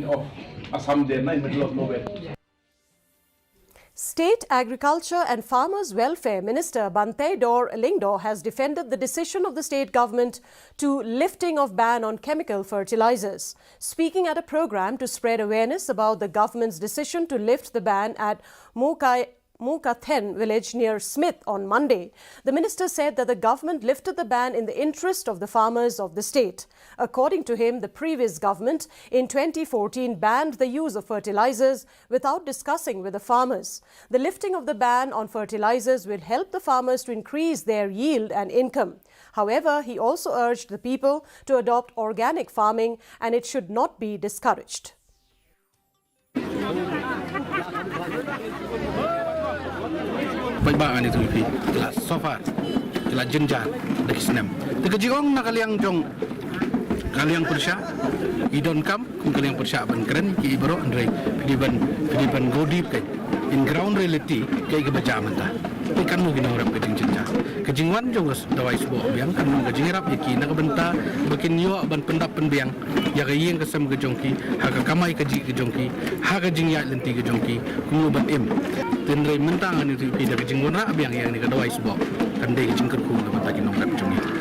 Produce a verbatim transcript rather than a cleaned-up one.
of Assam there, na, in middle of nowhere. State Agriculture and Farmers Welfare Minister Banteidor Lyngdoh has defended the decision of the state government to lifting of ban on chemical fertilizers. Speaking at a program to spread awareness about the government's decision to lift the ban at Mokai Mukathen village near Smith on Monday. The minister said that the government lifted the ban in the interest of the farmers of the state. According to him, the previous government in twenty fourteen banned the use of fertilizers without discussing with the farmers. The lifting of the ban on fertilizers will help the farmers to increase their yield and income. However, he also urged the people to adopt organic farming and it should not be discouraged. Paidbah ngan ïathuh ïa phi, ki la suffer, ki la jynjar da ki snem. Te ka jingong na ka liang jong ka liang pyrshah i donkam kum ka liang pyrshah ban kren ki baroh, hynrei phi dei ban, phi dei ban go deep, ka in ground reality ka i kaba jia mynta. Te kan mut ki nongrep ka jingjynjar, ka jingwan jong ka dawai sboh biang kan long ka jingïarap ïa ki na ka bynta ba kin ïoh ban pyndap pynbiang ïa ka ïing ka sem ka jong ki, ha ka kamai kajih ka jong ki, ha ka jingïaid lynti ka jong ki, kumno ban im. Hynrei mynta ngan ïathuh ïa phi, da ka jingwanrah biang ïa kane ka dawai sboh kan dei ka jingkyrkhu na ka bynta ki nongrep jong ngi.